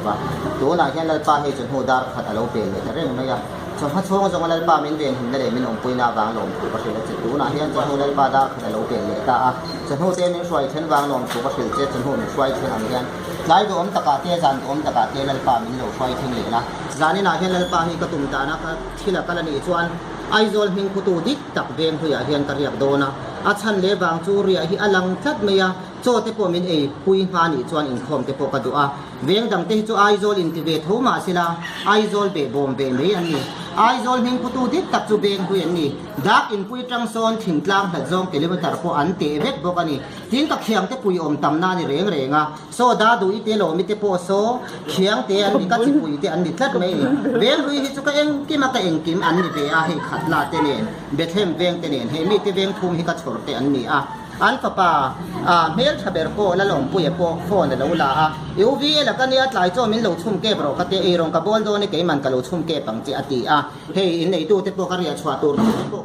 va. Tunah hian Lalpa hei chawhnu dar khat a lo pel leh ta reng mai a. Chawhma chhung zawnga Lalpa min venhimna leh min awmpuina avang lawmthu ka hrilh a che. Tunah hian chawhnu Lalpa dar khat a lo pel leh ta a. Chawhnu te min hruai then vang lawmthu ka hrilh che. Chawhnu min hruai then ang hian tlai duhawm takah te, zan duhawm takah te Lalpa min lo hruai thleng leh la. Zaninah hian Lalpa hi ka tum dana ka thil a kal a nih chuan Aizawl hmingphutu dik tak veng hluiah hian ka riak dawn a. A chhan leh vang chu riah hi a lang tlat mai a. Chaw te pawh min ei pui hma nih chuan inkhawm te pawh ka duh a. Veng dang te hi chu Aizawl inti ve tho mah sela Aizawl beh bawm ve mai an ni. Aizawl hming putu dik tak chu veng hlui an ni. Dak inpui tang sawn thingtlang hlat zawng kilometer pawh an teh vek bawk a ni. Tin ka khiang te pui awm tam na a ni reng reng a. Saw da duh i te lawm i te pawh saw khiang te an ni, ka chipui te an ni tlat mai a ni. Veng hlui hi chu ka engkim a ka engkim an ni ve a, hei Khatla te nen, Bethlehem veng te nen, hei mite veng thum hi ka chhawr te an ni a. An fapa hmel tha ber pawh Lalawmpuia pawh phone a lo la a, I u VL a ka nia tlai chaw min lo chhum kep rawh ka tia, eirawng ka bawl dawn e keiman ka lo chhum kep ang che a ti a, hei inneitute pawh ka riah chhuah tur thu te pawh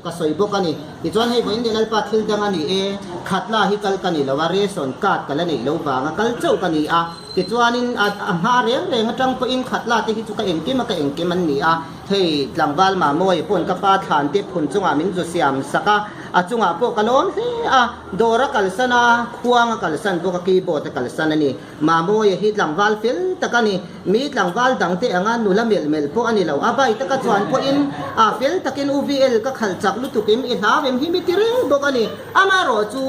ka sawi bawk a ni. Tichuan hei vawiin leh Lalpa thil dang a ni e, khatla hi kal ka ni lo a, ration card ka la neih lo vanga kal chauh ka ni a, tichuanin a hma reng reng atang pawhin khatla te hi chu ka engkim a ka engkim an ni a, hei tlangval Mamawia pawn ka pa thlan te phun chungah min zu siam sak a, A chungah pawh ka lawm hle a, dawr a kalsan a, khuang a kalsan bawk a, keyboard a kalsan a ni. Mamawia hi tlangval fel tak a ni. Mi tlangval dangte anga nula melh melh pawh a ni lo. A bai taka chuan pawhin a fel takin UVL ka khalh chak lutukim i hlau em hi mi ti reng bawk a ni. Amaherawh chu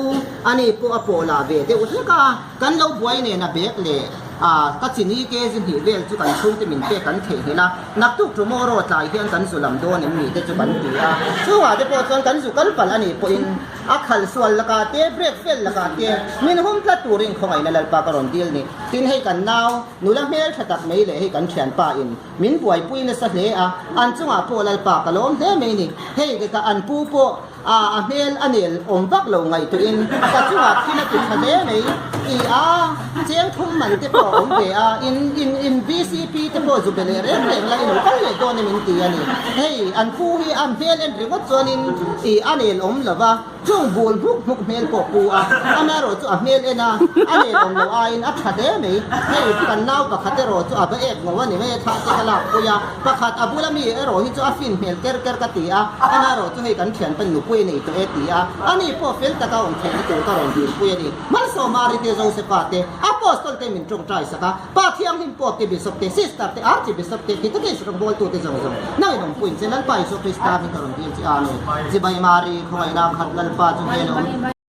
ani pawh a pawh lah ve deuh hlek a, kan lo buai nen a bag leh a ka chini kg hnih vel chu kan chhungte min pek kan theihnghilh a, naktuk tomorrow tlai hian kan zu lam dawn em ni te chu kan ti a, chungah te pawh chuan kan zu kal palh a nih pawhin a khal sual lakah te break fel lakah te min hum tlat turin khawngaihna Lalpa ka rawn dil ni. Tin hei kan nau nula hmel tha tak mai leh hei kan thianpa in min buaipui nasa hle a, an chungah pawh Lalpa ka lawm hle mai ni. Hei ka an pu pawh A a hmel a nel awm vak lo ngaihtuahin ka chungah thil a ti tha hle mai. I a cheng thum man te pawh a awm ve a, in in in VCP te pawh zu be leh reng reng la i lo kal leh dawn em in ti a ni. Hei an pu hi a hmel en ringawt chuanin i a nel awm lo va, chung bul hmuk hmuk hmel pawh pu a, amaherawh chu a hmel en a, a nel awm lo aiin a tha hle mai. Hei kan nau pakhat erawh chu a va ek ngo a ni mai a, thla te ka lak pui a, pakhat a bula mi erawh hi chu a fin hmel ker ker ka ti a, Amaherawh chu hei kan thianpa nupui a nei tawh e ti a, ani pawh fel taka awm theihna tur ka rawn dirpui a ni. Malsawmari te, Josefa te, Apostol te min tawngtai sak a, Pa Thianghlim Pope te, Bishop te, Sister te, Archibishop te, Catechist rawngbawltu te zawng zawng nangin awmpuiin che Lalpa Isua Krista hming ka rawn dil che. Amen. Chibai Mari, khawngaihna khat Lalpa chu hnen a awm.